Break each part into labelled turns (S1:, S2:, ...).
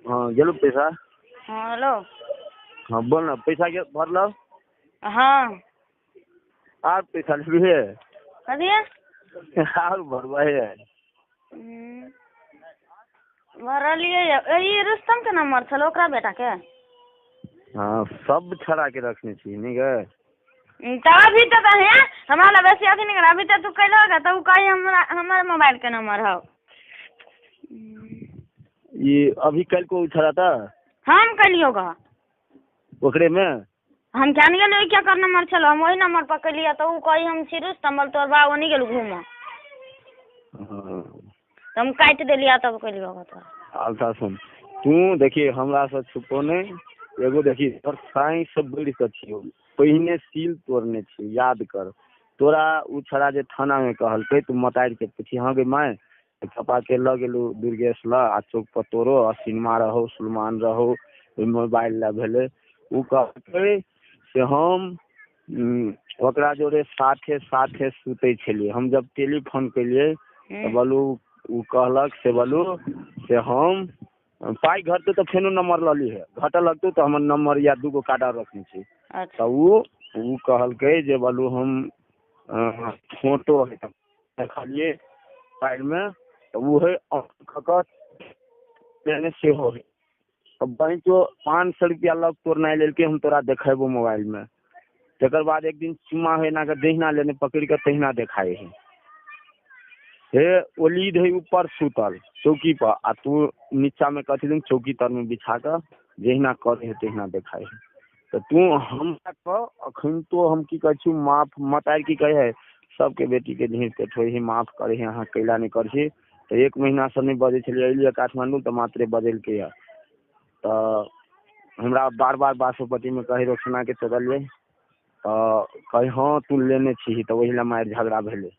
S1: हाँ गेलौ पैसा।
S2: हाँ हेलो।
S1: हाँ बोल ना, पैसा के भरलौ?
S2: हाँ।
S1: आर पैसा लेबही?
S2: कथी?
S1: आर भरबै?
S2: भरलियै। ई रुस्तम के नंबर छल ओकरा बेटा के।
S1: हाँ सब छड़ा के रखने छी नहीं गे।
S2: तऽ अभी तक है हमरा लग बेसी अथी नहीं कर, अभी तक तू कैलहो गे तऽ उ कही हमरा हमर मोबाइल के नंबर हौ।
S1: ये अभी कल को छड़ा था?
S2: हम कैलियो गा।
S1: ओकरे में?
S2: हम जान गेलियो क्या कर नंबर छल, हम वही नंबर पर कैलियै तऽ उ कही हम छी रुस्तम, बोल तोर बा ओनी गेलु घूमऽ।
S1: हाँ।
S2: तऽ हम काटि देलियै तब कैलियो गा तोरा।
S1: अच्छा सुन, तू देखिए हमरा से छुपो नहीं, एगो देखी तोर साई से बढ़ि कऽ छियौ, पहिने सील तोड़ने छी, याद कर। तोरा उ छड़ा जे थाना में कहलकै तू मतारि के पूछी, हाँ गे my पापा के लऽ गेलू दुर्गेश लग आ चौक पर तोरो आ सिनेमा रहौ सलमान रहौ ओहि मोबाइल लए भेलै। उ कहलकै से हम ओकरा जोरे साथे साथे सुतै छलियै। हम जब टेलीफोन केलियै तऽ बोलू उ कहलक से बोलू से हम पाइ घटतौ तऽ फेनो नंबर लऽ लीहे, घटऽ लगतौ तऽ हमर नंबर या दूगो कार्ड आर रखने छी।
S2: अच्छा।
S1: तऽ उ कहलकै जे बोलू हम फोटो है तऽ देखलियै मोबाइलमे तऽ ओ है कऽ लेने सेहो है। तऽ बहिंचो 500 रुपया लग तोड़नाइ लेलकै, हम तोरा देखेबो मोबाइलमे। तकर बाद एक दिन चुमा है एना कऽ दहिना लेने पकड़ि कऽ तहिना देखाइ है। हे ओलीद है ऊपर सुतल चौकी पर आ तू नीचा में कथी दिन चौकी तर में बिछा कऽ जहिना करे है तहिना देखाइ है। तऽ तू हमरा कह अखन तो हम की कहै छी माफ मतारि की कहै है सबके बेटी के झीर पेट होइ है, माफ करे है, अहाँ कैला नहि करै छी। तऽ एक महीना से नहि बजै छलियै, अयलियै काठमांडू तऽ मात्रे बजलकै यऽ। तऽ हमरा बार बार बासोपट्टी में कहै रोशना के चललियै तऽ कहै हाँ तू लेने छीही, तऽ ओहि लए मारि झगड़ा भेलै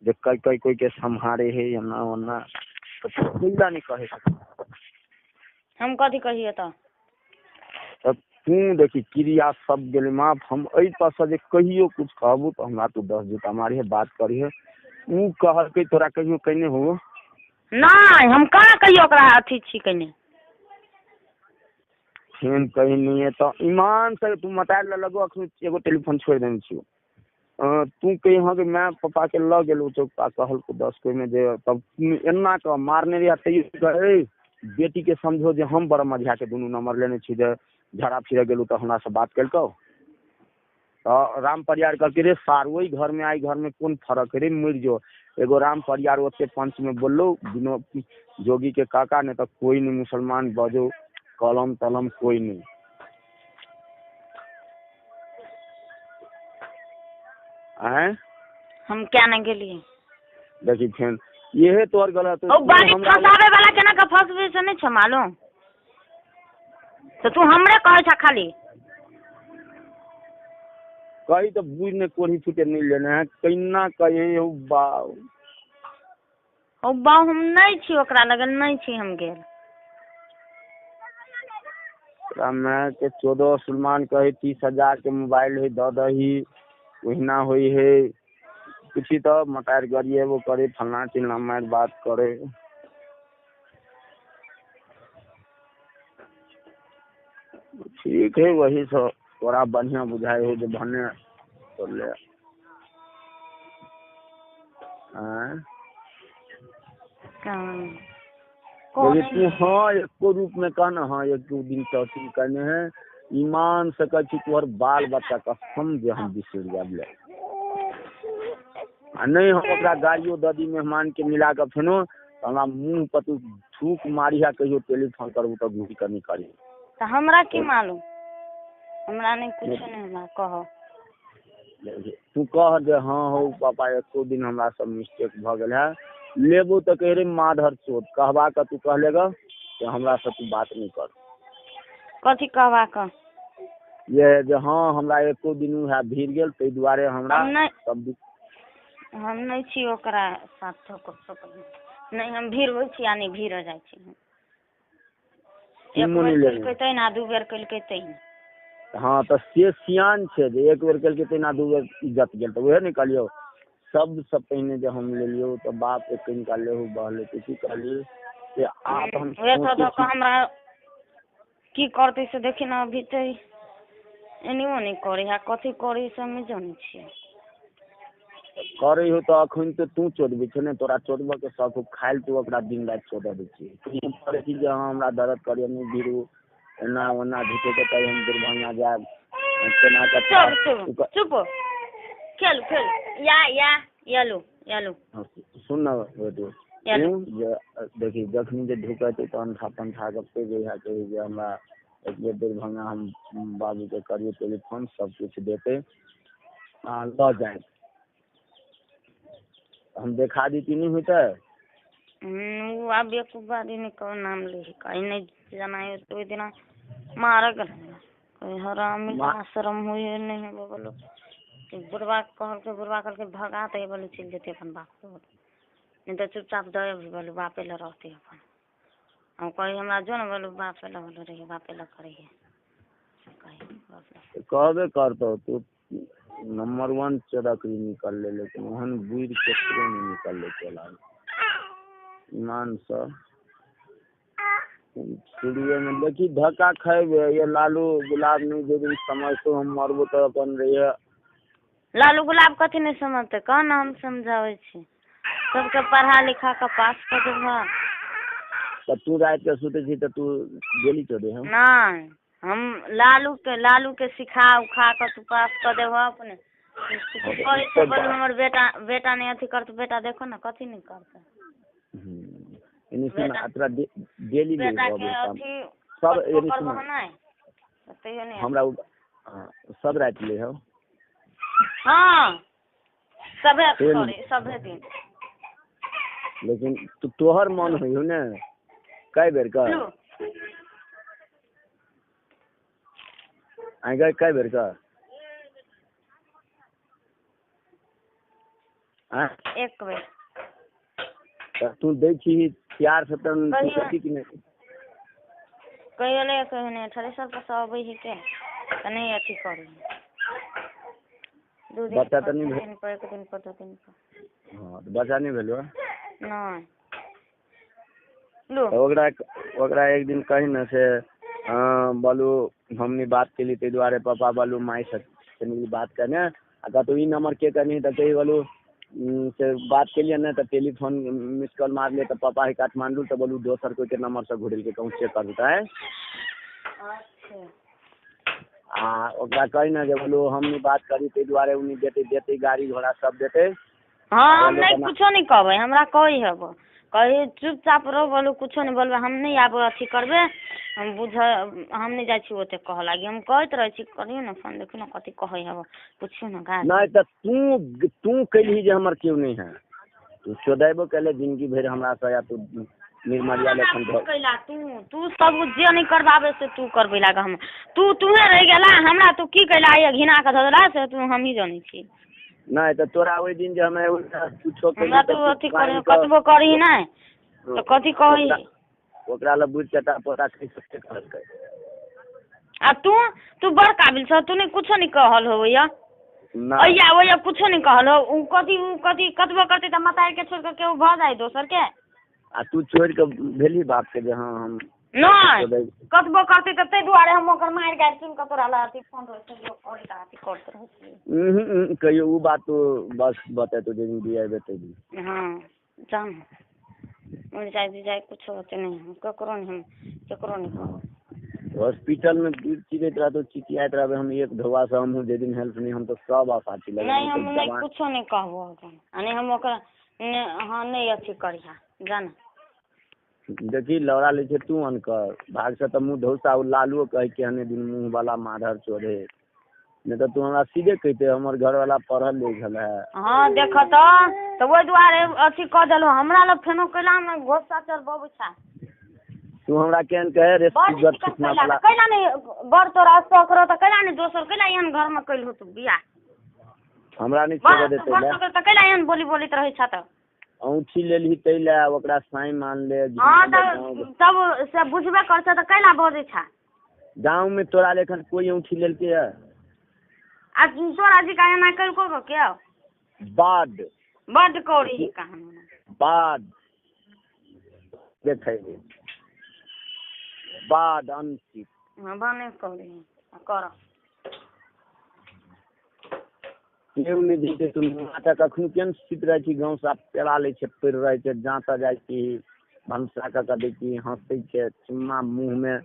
S1: जे कई कई कोई के सम्हारे है एना ओना। तऽ कैला नहि कहै?
S2: हम कथी कहियै तऽ?
S1: तऽ तू देखी क्रिया सब गेलै माफ। हम एहि पर से जे कहियो कुछ कहबू तऽ हमरा तू 10 जूता मारिहे, बात करिहे। उ कहलकै तोरा कहियो कयने हो?
S2: नहि, हम कहाँ कहियो ओकरा अथी छी कयने।
S1: फेन कही नहीं है तऽ ईमान से तू मतारि लए लगो। अखन एगो टेलीफोन छोड़ि देने छियौ। तू कही हाँ कि my papa के लऽ गेलौ चौक पर कहलको 10 कोइ में जे तब एना कऽ मारने रहियै तैयो कहै बेटी के समझो जे हम बड़ मझिया के दुनू नंबर लेने छी, जे झड़ा फिरे गेलू तऽ हमरा से बात केलकौ। तऽ राम परियार कहलकै रे सार ओहि घर में आई घर में कोन फरक है रे, मरि जो। एगो राम परियार ओते पंच में बोललो बिनो जोगी के काका ने तऽ कोई नहीं मुसलमान बजो कलम तलम कोई नहीं। आँय
S2: हम क्या नहीं गेलियै?
S1: देखी फेन इहे तोहर गलत।
S2: ओ बाड़ी फंसावे वाला केना के फंसबे से नहीं छ मालूम? तऽ तू हमरे कहै छ खाली।
S1: कही तऽ बुझ ने कोढ़ी फूटे नहीं लेने है केना कही हौ बाउ।
S2: हौ बाउ हम नहीं छी ओकरा लगन, नहीं छी हम गेल।
S1: ओकरा माय के 14 सलमान कहे 30,000 के मोबाइल है दऽ दही ओहिना होइ है। पूछी तऽ मतारि गरिएबो करे फलना चिलना मारि बात करे। ठीक है वही सब तोरा बढ़िया बुझाइ हो जे भने तो ले। आँय तू हाँ एको रूप में कह ना, हाँ एक दू दिन टॉर्चर करने है ईमान से कहै छी तोहर बाल बच्चा कसम जे हम बिसरि जायब ले। आ नहीं हम ओकरा गाड़ियो दऽ दी मेहमान के मिला कऽ फेनो तऽ हमरा मुँह पर तू थूक मारिहा कहियो टेलीफोन करबू तऽ घुरि कऽ नहि करी।
S2: तऽ हमरा की मालूम? हमरा नहि कुछो नहीं हमरा कह।
S1: तू कह जे हाँ हौ पापा एको दिन हमरा सब मिस्टेक भऽ गेल है, लेबो तऽ कहे रे माधर चोट कहबा कऽ तू कहले ग जे हमरा से तू बात नहीं कर।
S2: कथी कहबा कऽ?
S1: ये जे हाँ हमरा एको दिन उएह भीड़ गेल ताहि दुआरे हमरा सब।
S2: हम नहीं छी ओकरा साथ नहीं, हम भीड़ होइ छी आ नहीं भीड़ हो जाइ छी। एक बेर केलकै तहिना, दू बेर केलकै तहिना।
S1: हाँ तऽ से सियान छै जे एक बेर केलकै तहिना दू बेर इज्जत गेल। तऽ उएह ने कहलियौ सबसँ पहिने जे हम लेलियौ तऽ बाप एक कनिका लेहू बहलै तऽ की कहली से आब हम
S2: उएह सब
S1: सोचै
S2: दऽ कऽ
S1: छी।
S2: हमरा की करतै से देखी ने, अभी तऽ एनियो नहि करै है, कथी करै से हम नहि जानै छियै।
S1: करै हो तऽ अखन तऽ तू चोदबै छै ने, तोरा चोदबऽ के शौक हो, खाइ लए तू ओकरा दिन राति चोदबै छी। तू करै छी जे हँ हमरा दर्द करैए, नहि भिड़ू एना ओना झूठेके, तब हम दरभंगा जायब केना कऽ।
S2: चुप चुप चुप, खेलू खेलू, या या यलू यलू।
S1: सुन न बेटू,
S2: यलू।
S1: तू जे देखी जखनी जे ढुकेतै तऽ अंठा पंठा गप्पे जहिया कही जे हमरा एक बेर दरभंगा हम बाबूके करियै टेलीफोन, सब किछु देतै आ लऽ जायब, हम देखा दी नहि होतै।
S2: ओ आब एक बारी नहि कहो नाम लै है, कहीं नहि जाना है। ओहि दिना मारऽ गेल कहीं हरामी। शरम होइ है नहि है बोलो। बुढ़बा कहलकै, बुढ़बा कहलकै भगा दे, बोले चलि जेतै अपन बाप के, नहि तऽ चुपचाप दऽ अबही, बोलू बापे लए रहतै अपन। हम कही हमरा जो ने, बोलू बापे लए, बोलू रहिए बापे लए करै है, कही बाप लए।
S1: कहबे करतौ, तू नंबर 1 चोदकरी निकलले, लेकिन ओहन बुढ़ केकरो नहि निकलले चला ईमान से। शुरुए में देखी धक्का खैबे ये लालू गुलाब नहीं, जे दिन समझतो हम मरबो तऽ अपन रहिए।
S2: लालू गुलाब कथी नहि समझतै, कह ने हम समझाबै छी सबके, पढ़ा लिखा कऽ पास कऽ देबह।
S1: तऽ तू राति के सुतै छी तऽ तू गेली चोदे हम?
S2: नहि, हम लालू के सिखा उखा कऽ तू पास कऽ देबह अपने। कहै छै बोलू हमर बेटा, बेटा नहि अथी करतै, बेटा देखो ने कथी नहि करतै।
S1: एने सुन।
S2: बेटा
S1: आ तोरा डेली ले
S2: बेटा के
S1: अबै
S2: अथी
S1: सब
S2: कतबो
S1: एने सुन।
S2: करबह नहि तऽ तैयो नहि।
S1: हमरा हाँ, सब राति ले हौ?
S2: हँ, सभे
S1: से
S2: करै सभे दिन।
S1: लेकिन तू तोहर मन होइ हो ने कए बेर कर?
S2: लू।
S1: आइ गए कए बेर कर आँय?
S2: एक बेर।
S1: तऽ तू दै छी प्यार से तऽ तू
S2: कहियो
S1: कथी कि नहि?
S2: कहियो ले, कहियो नहि। थ्रेसर पर सब अबै हिके तऽ नहि अथी करै, 2 दिन
S1: बच्चा
S2: पर
S1: तऽ नहि
S2: तीन
S1: भेल?
S2: दिन पर, एक दिन पर, 2 दिन पर।
S1: हँ, तऽ बच्चा नहि भेलो?
S2: नहि, लू।
S1: तऽ ओकरा ओकरा एक दिन कही ने से बोलू हमनी बात केली ताहि दुआरे पापा बोलू माय से कनी बात करने आ कतहु ई नंबर के करनी तऽ कही बोलू से बात केलियै ने तऽ टेलीफोन मिस कॉल मारलियै तऽ पापा है काठमांडू, तऽ बोलू दोसर कोइके नंबर से घुरेलकै, कहूँ चेक करतै।
S2: अच्छा।
S1: आ ओकरा कही ने जे बोलू हमनी बात करी ताहि दुआरे उनी देतै देतै गाड़ी घोड़ा सब देतै।
S2: हँ, हम
S1: बोलू
S2: नहि
S1: बना
S2: कुछो नहि कहबै, हमरा कहै हब, कही चुपचाप रहो, बोलू कुछो नहि बोलबै हम, नहि आब अथी करबै हम, बुझ हम नहि जाइ छी ओते कहऽ लागी। हम कहैत रहै छी, करियौ ने फोन, देखियौ ने कथी कहै हब, पुछियौ ने गाय।
S1: नहि तऽ तू तू कैलही जे हमर केओ नहि है, तू चोदैबो कैले जिंदगी भरि हमरा से या तू निर्मलिया
S2: हमरा
S1: लेखन
S2: तू कैला, तू तू सब जे नहि करबाबै से तू करबै लाग हम, तू तूहे रहि गेला, हमरा तू की कैला ये घिना कऽ धऽ देला से तू हमही जानै छी।
S1: नहि तऽ तोरा ओहि दिन जे हमे कुछो
S2: हमरा
S1: कैली तऽ
S2: तू
S1: तू
S2: अथी कर
S1: कानि कऽ
S2: कतबो करही नहि तऽ कथी कही?
S1: ओकरा ओकरा लए बुझि चटा पोटा खै सकते कहलकै।
S2: आ तू तू बड़ काबिल छह, तू नहि कुछो नहि कहल होइया।
S1: नहि।
S2: अइया ओइया कुछो नहि कहल हो। उ कथी कतबो करतै तऽ मतारी के छोड़ि कऽ केओ भऽ जाइ दोसर के?
S1: आ तू छोड़ि कऽ भेलही बाप के जे हँ हम
S2: नहि।
S1: चोदै।
S2: कतबो करतै तऽ ताहि दुआरे हम ओकर मारि गारि सुनि कऽ तोरा लए अथी फोन अथी करैत रहै छियै।
S1: उहुँ, उहुँ, कहियो उ बात तू बस बतेतौ जे दिन बियाह तै दिन।
S2: हँ, जान मरि जाइ जाइ कुछो होतै नहि, हम ककरो नहि, हम ककरो नहि कहबै।
S1: हॉस्पिटल में बीर चिड़ैत रहतौ, चिचियाइत रहबै, हम एक धोआ से हमहूँ जे दिन हेल्प नहि, हम तऽ सब अपाची
S2: नहि।
S1: लगेने
S2: हम नहि
S1: जवान।
S2: कुछो नहि कहबो अपन आ नहि हम ओकरा नहि, हँ, नहि अथी करिहा जान।
S1: देखी लौड़ा लै छै तू अनकर भाग से तऽ मुँह धौसा ओ लालुओ कहै केहने दिन मुँह वाला माधर चोरे, नहि तऽ तू हमरा सीधे कहिते हमर घरवाला पढ़ल लिखल है।
S2: हँ, देख तऽ ओहि दुआरे अथी कऽ देलहुँ, हमरा लग फेनो कैला हमरा गोस्सा चढ़बबै छै।
S1: तू हमरा केहन कहे रे?
S2: बड़
S1: सुगर
S2: दिक्कत
S1: चिकना
S2: कैला
S1: वाला।
S2: तऽ कैला नहि बड़ तोरा शौक रहो तऽ कैला नहि दोसर कैला एहन घरमे कैलहो तू बियाह?
S1: हमरा नहि
S2: बड़
S1: छोड़े देतै
S2: बड़
S1: ले।
S2: शौक तऽ कैला एहन बोली बोलैत रहै छ तऽ?
S1: औंठी लेलही तै लए ओकरा साई मान ले।
S2: हँ, तऽ तब से बुझबे कर छ तऽ कैला बजै छ?
S1: गाँव में तोरा लेखन कोई औंठी लेलकै है?
S2: आ तोरा जी का एना कैलको के?
S1: बाद
S2: बड्ड कौड़ी ही कहानी।
S1: बाद देखै बाद अनुचित।
S2: हाँ बने करी कर
S1: केओ नहि जेतै। तू नाटक अखन केहन सुति रहै छी, गाँव से पेड़ा लै छै, पड़ि रहै छै, जाँतऽ जाइ छी, भनसा कऽ कऽ दै छी, हँसै छै, चुम्मा मुँहमे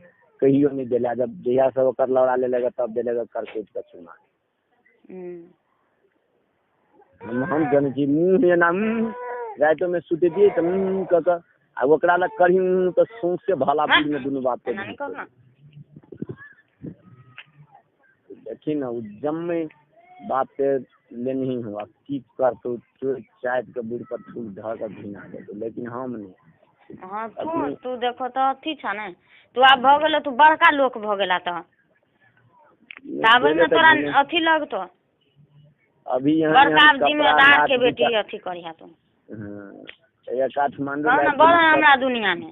S1: कहियो नहि देला। जब जहिया सब ओकर लौड़ा लेलक तब देलक करकैट के चुम्मा। हम जनै छी मुँह एना रातिमे सुतैतियै तऽ कऽ कऽ आ ओकरा लग करही तऽ सौंसे भला बुझमे दुनू बाप के। देखी ने, ओ जम्मे बाप के लेनही हुआ की करतौ, चोरि चाटि के बुढ़ पर थूक धऽ कऽ घिना देतौ, लेकिन हम नहि।
S2: हाँ तू तू देखो तऽ अथी छ ने, तू आब भऽ गेलो, तू बड़का लोक भऽ गेला तऽ आबै में तोरा अथी लगतो।
S1: अभी यहाँ
S2: बड़का जिम्मेदार के बेटी अथी करिहा तू।
S1: हाँ काठमांडू
S2: बड़ हमरा दुनिया में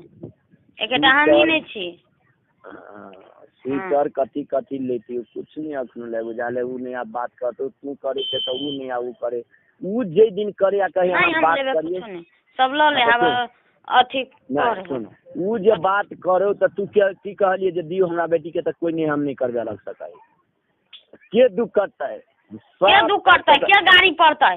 S2: एकेटा हमही नहि छी।
S1: स्वेटर कथी कथी लेती, कुछ नहीं अखनो ले बुझाले। उ नहीं आब बात करतो, तू करे छै तऽ उ नहीं, आ उ करे, उ जे दिन करे आ कहे हम बात करिए
S2: सब ल ले आब अथी
S1: कर। सुन, उ जे बात करो तऽ तू की कहलिए जे दियो हमरा बेटी के, तऽ कोई नहीं, हम नहीं करबे लग सकै। के दुख करतै,
S2: के दुख करतै, के गाड़ी पड़तै?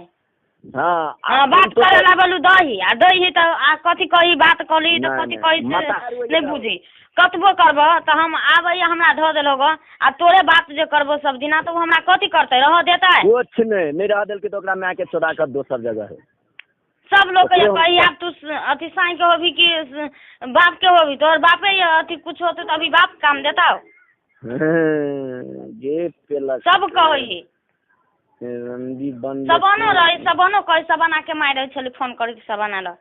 S1: हाँ
S2: हाँ बात करे ला बोलू दही आ दही तऽ आ कथी कही, बात कहली तऽ कथी कही नहीं बुझी। कतबो करबह तऽ हम आबैया हमरा धऽ देलहो गऽ, आ तोरे बात जे करबो सब दिना तऽ ओ हमरा कथी करतै, रह देतै?
S1: कुछ नहीं, नहीं रह देलकै तऽ ओकरा माय के चोरा कऽ दोसर जगह है।
S2: सब लोग के कही आब तू अथी साई के होबी कि बाप के होबी, तोहर बापे अथी कुछ होते तऽ अभी बाप काम देता।
S1: जे पेलक
S2: सब कहै सबनो रहे, सबनो कहे, सबना के माय रहे छली फोन करी सबना ल।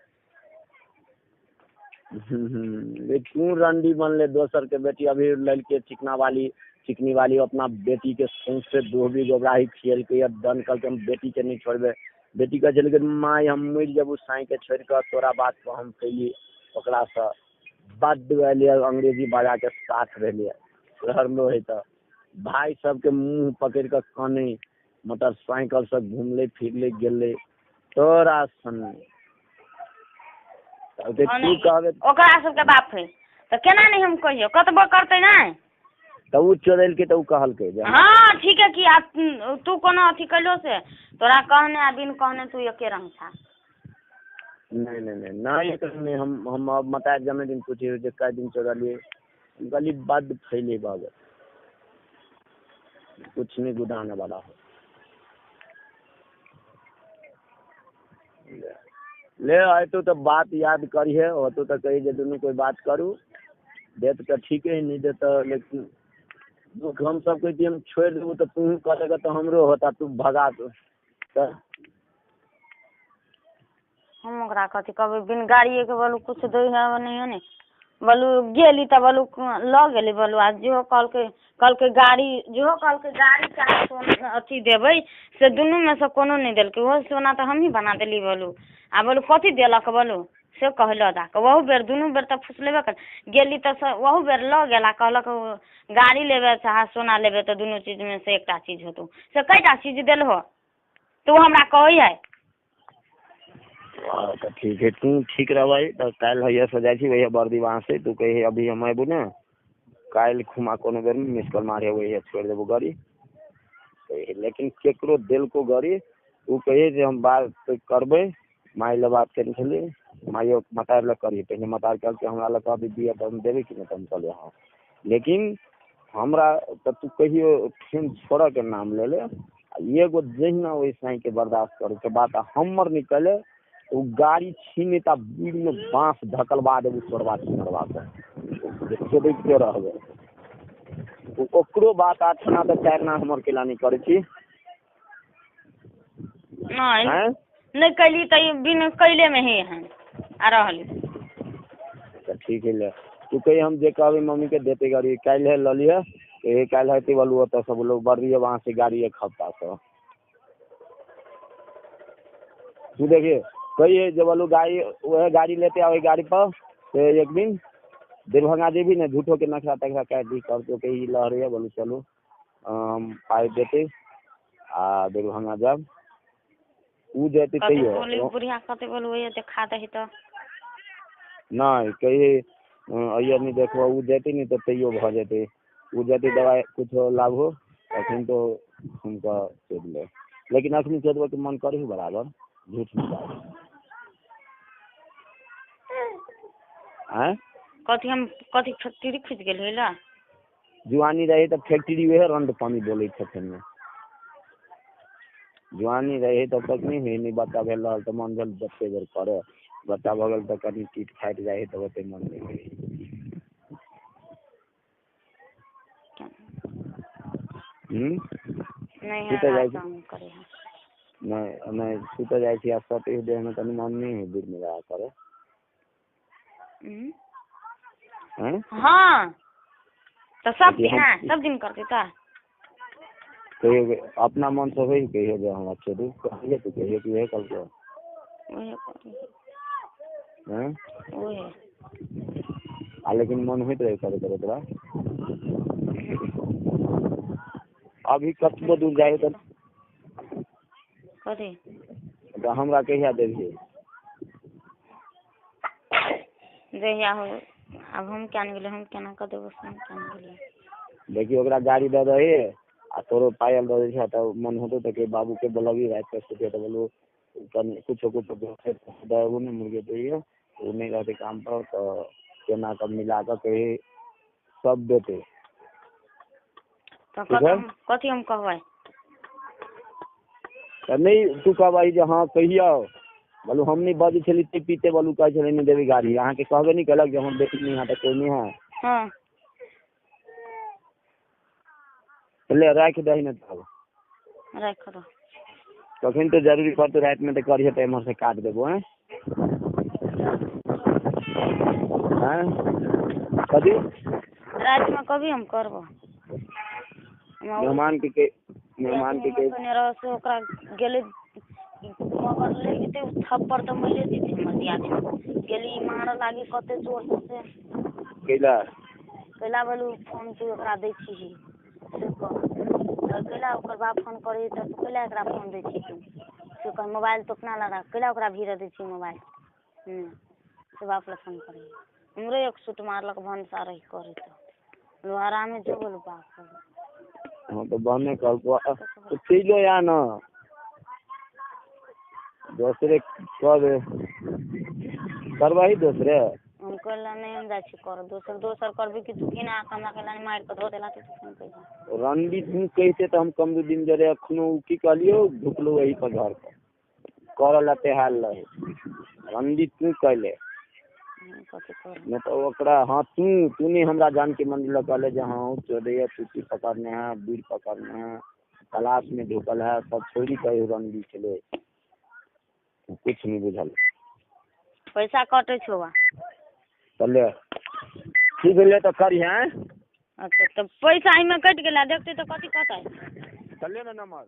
S1: तू रंडी बनले दोसर के बेटी, अभी लड़के चिकना वाली चिकनी वाली अपना बेटी के सौंसे दोहबी गोबराही खियलकै या दन कहलकै हम बेटी के नहीं छोड़बे। बेटी कहै छलै माय हम मरि जेबू साई के छोड़ि कऽ, तोरा बात पर हम कैली। ओकरा से बड्ड एलियै अंग्रेजी बाजा के साथ भेलियै रहलो है तऽ भाई सबके मुँह पकड़ि कऽ कनै, मोटरसाइकिल से घुमलै फिरलै गेलै तोरा सन। तू कहबे
S2: ओकरा सबके बाप है तऽ केना नहीं हम कहियो, कतबो करतै नहि
S1: तऽ उ चोरेलकै तऽ उ कहलकै।
S2: हाँ ठीक है कि तू कोनो अथी कैलो से तोरा कहने आ बिन कहने तू एके रंग छा।
S1: नहीं नहीं नहीं नहीं एक नहीं, हम अब मताए जमे दिन पूछे जे कै दिन चोरलियै, हम कहली बड फैले बाबू, कुछ नहीं गुदाने वाला हो। ले अयतौ तऽ बात याद करिहे, होतौ तऽ कही जे दुनू कोइ बात करू, देत तऽ ठीके है, नहीं देत तऽ लेकिन दुख हम सब कहै हम छोड़ि देबू तऽ तू करेगा तऽ हमरो होता, तू भगा दो तऽ
S2: हम ओकरा कथी कहबै, बिन गाड़िए के बोलू कुछ दै है नहीं है ने, बोलू गेली तऽ बोलू लऽ गेली, बोलू आ जेहो कहलकै कहलकै गाड़ी, जेहो कहलकै गाड़ी चाहे सोना अथी देबै से दुनूमे से कोनो नहि देलकै। ओहो सोना तऽ हमही बना देली बोलू, आ बोलू कथी देलक बोलू से कहलो जाकऽ। ओहू बेर दुनू बेर तऽ फुसलेबे कर गेली तऽ ओहू बेर लऽ गेला, कहलक गाड़ी लेबै चाहे सोना लेबै तऽ दुनू चीजमे से एकटा चीज होतौ, से कैटा चीज देलहो तऽ ओ हमरा कहै है।
S1: तऽ ठीक है, तू ठीक रहबै तऽ काल्हि हैया से जाइ छी वही बर्दी से, तू कही अभी हम अयबू ने काल्हि खुमा कोनो बेर मिस कॉल मारे वही छोड़ि देबू गाड़ी, लेकिन केकरो देलको गाड़ी ओ कहिए जे हम बात करबै, माय लए बात केने छलियै, माइयो मतार लग करियै पहिने, मतार कहलकै हमरा लग अभी दिअ तऽ हम देबै कि नहि, तऽ हम कहलियै हँ, लेकिन हमरा तऽ तू कहियो फेन छोड़ऽके नाम ले ले, आ एगो जहिना ओहि साँइके बर्दाश्त करैके बात हमर निकले ओ गाड़ी छीने तऽ बीड़मे बाँस धकलबा देबू चोरबा छिनरबा के चोदैते रहबै, ओकरो बात आठ आना तऽ चारि आना हमर केला नहि करै छी।
S2: नहीं नहीं कैली तऽ बिन कैले में ही है आ रहली।
S1: तऽ ठीक है ले तू कही हम जे कहबै मम्मी के देते गाड़ी काल्हि है लऽ लिहऽ, कहिए काल्हि हेतै बोलू ओतऽ सब लोग बर्दी वहाँ से गाड़ी एक हफ्ता से तू देखिए कहिए जे बोलू गाड़ी वह गाड़ी लेते आ वही गाड़ी पर से एक दिन दरभंगा जेबी ने झूठो के नखरा तखरा काटि दी करतो कही लहरे बोलू चलू हम पाइ देते आ दरभंगा जाब उ जेतै तैयो
S2: बुढ़िया कते बोलू देखा दही तऽ
S1: नहि कही अइयर नहि देखबो, ओ जेतै नहि तऽ तैयो भऽ जेतै। ओ जेतै दवाइ कुछो लाभो तखन तो हुनका चोद ले, लेकिन अखनी चोदबऽ के मन करही बराबर, झूठ नहि बाज। आँय
S2: कथी हम कथी फैक्ट्री खुजि गेल होइला?
S1: जुआनी रहे तऽ फैक्ट्री वएह रंड पानी बोलै छथिन। जुआनी रहे तब तक नहि होइ, नहि बच्चा भेल रहल तऽ मन भेल जते बेर करे, बच्चा भऽ गेल तऽ कनि टीट फाटि जाइ हइ तऽ ओते मन नहि होइ।
S2: नहि
S1: सुतऽ जाइ छी।
S2: हम करे है।
S1: नहि नहि सुतऽ जाइ छी आ सटै देहमे कनि मन नहि होइ बीर मिला करे। आँय
S2: हाँ तऽ सब
S1: देखियौ
S2: दिन
S1: हम
S2: सब दिन करतै तऽ
S1: कहियो अपना मन से होइ, कहियो जे हमरा छोड़ू कहलियै तऽ कहियो कि उहे कहलकै।
S2: उहे करे।
S1: आँय
S2: उहे
S1: आ लेकिन मन होइत रहै करे करे तोरा। अभी कतबो दूर जाइ तऽ
S2: कथी
S1: तऽ हमरा कहिया देबही?
S2: जहिया हो, आब हम क्या नहि गेलियै, हम केना कऽ देबो से हम क्या नहि गेलियै।
S1: देखियौ ओकरा गाड़ी दऽ दही आ तोरो पायल दऽ दै छै तऽ मन होतौ तऽ कहि बाबूके बोलबही राति कऽ सुतियै तऽ बोलू कनि कुछो कुछो दऽ ने मुर्गे दैयै, ओ नहि रहतै काम पर तऽ केना कऽ मिला कऽ कही सब देतै।
S2: तऽ
S1: ठीक है।
S2: कथी हम कहबै?
S1: तऽ नहि तू कहबही जे हँ कहियौ, बोलू हम नहि बजै छली ते पीते, बोलू कहै छलै नहि देबै गाड़ी, अहाँके कहबे नहि केलक जे हम बेटी नहि है तऽ कोइ नहि है।
S2: हाँ
S1: ले राखि दही ने तब
S2: राखि दो।
S1: कखन तऽ जरूरी पड़तौ रातिमे तऽ करिहे तऽ एम्हर से काटि देबो। आँय आँय कथी
S2: रातिमे कभी हम करबो?
S1: मेहमान के मेहमान के
S2: रह से ओकरा गेलै मगर ले जेतै थप्पड़ तऽ मरिए जेतै हमर दियादनी। गेली मारऽ लागी कते जोर से।
S1: कैला
S2: कैला बोलू फोन तू ओकरा दै छिही से कह, तऽ कैला ओकर बाप फोन करै तऽ तू कैला एकरा फोन दै छिही तू? से कह मोबाइल तो अपना लगा, कैला ओकरा भीड़ दै छिही मोबाइल? से बाप लए फोन करै। हमरो एक सूट मारलक भनसा रही करै तऽ हरामे जो बोलू बाप।
S1: हाँ तो बहने कहलको तो चलो या ना दोसरे कह दे करबही दोसरे।
S2: हम कहला नहीं हम जाइ छी कर दोसर, दोसर करबी कि तू केना हमरा कहला मारि कऽ धो देला तऽ तू फोन कहिया?
S1: रणदीप तू कहिते तऽ हम कम दिन जरे अखनो की कहलियौ ढुकलो वही पर घर पर करऽ ला तेहाल रहे रणदीप तू कहले
S2: कथी कर
S1: नहीं तो ओकरा। हाँ तू तू नहीं हमरा जानकी मंदिर लग कहले जे हाँ चोदैया चुट्टी पकड़ने है बीड़ पकड़ने है तलाश में ढुकल है सब छोड़ी कही रणदीप छलै कुछ नहीं बुझल।
S2: पैसा कटै छौ बा।
S1: चले ठीक भेलै तऽ करिहें।
S2: अच्छा तऽ पैसा एहिमे कटि गेलै देखतै तऽ कथी कहतै?
S1: चले ने नंबर।